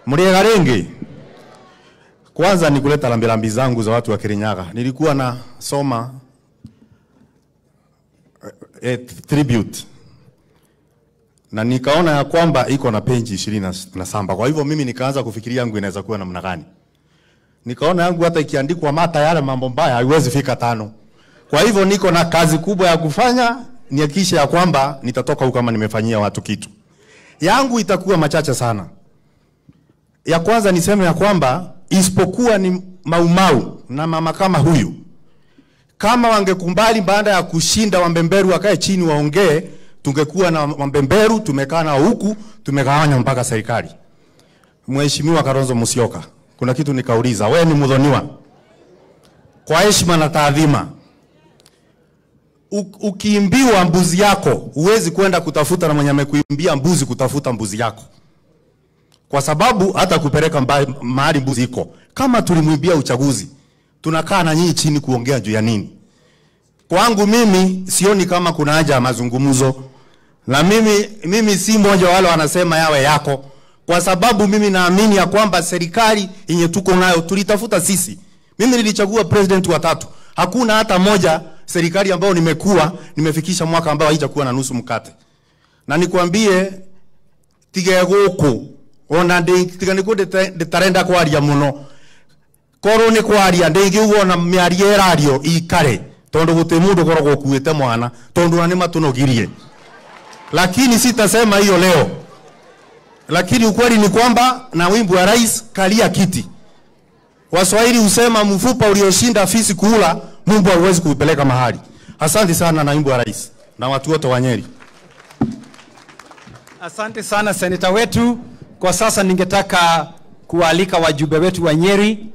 Muriega ringi. Kwanza ni kuleta lambilambi zangu za watu wa Kirinyaga. Nilikuwa na soma tribute na nikaona ya kwamba iko na peji 27. Kwa hivyo mimi nikaanza kufikiria yangu inaweza kuwa namna gani. Nikaona yangu hata ikiandikwa mata yale mambo mbaya haiwezi fika 5. Kwa hivyo niko na kazi kubwa ya kufanya, nihakikishe ya kwamba nitatoka huko kama nimefanyia watu kitu. Yangu itakuwa machache sana. Ya kwanza niseme ya kwamba isipokuwa ni Maumau na mama kama huyu, kama wangekumbali baada ya kushinda Wambemberu wakae chini waongee, tungekuwa na Wambemberu tumekaa na huku tumegawanya mpaka serikali. Mheshimiwa Kalonzo Musyoka, kuna kitu nikauliza, wewe ni mudhoniwa, kwa heshima na taadhima, ukiimbiwa mbuzi yako huwezi kwenda kutafuta na mwenye amekuimbia mbuzi kutafuta mbuzi yako, kwa sababu hata kupeleka mahali mbuzi iko. Kama tulimwimbia uchaguzi, tunakaa na nyinyi chini kuongea juu ya nini? Kwangu mimi sioni kama kuna haja ya mazungumzo. Na mimi si mmoja wale wanasema yawe yako, kwa sababu mimi naamini ya kwamba serikali yenye tuko nayo tulitafuta sisi. Mimi nilichagua president wa 3. Hakuna hata moja serikali ambayo nimekuwa nimefikisha mwaka ambao haijakuwa na nusu mkate. Na nikwambie tige guku ona tiga niku nditarenda kwaria muno, korwo ni kwaria ndingiuga ona miario irario ikare, tondu guti mundu koragwo ukuite mwana, tondu na ni matunogirie. Lakini sitasema hiyo leo. Lakini ukweli ni kwamba na wimbo wa rais kalia kiti. Waswahili husema mfupa ulioshinda fisi kula, Mungu hauwezi kuipeleka mahali. Asante sana naibu wa rais na watu wote wa Nyeri. Asante sana seneta wetu. Kwa sasa ningetaka kualika wajumbe wetu wa Nyeri,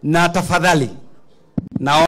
na tafadhali na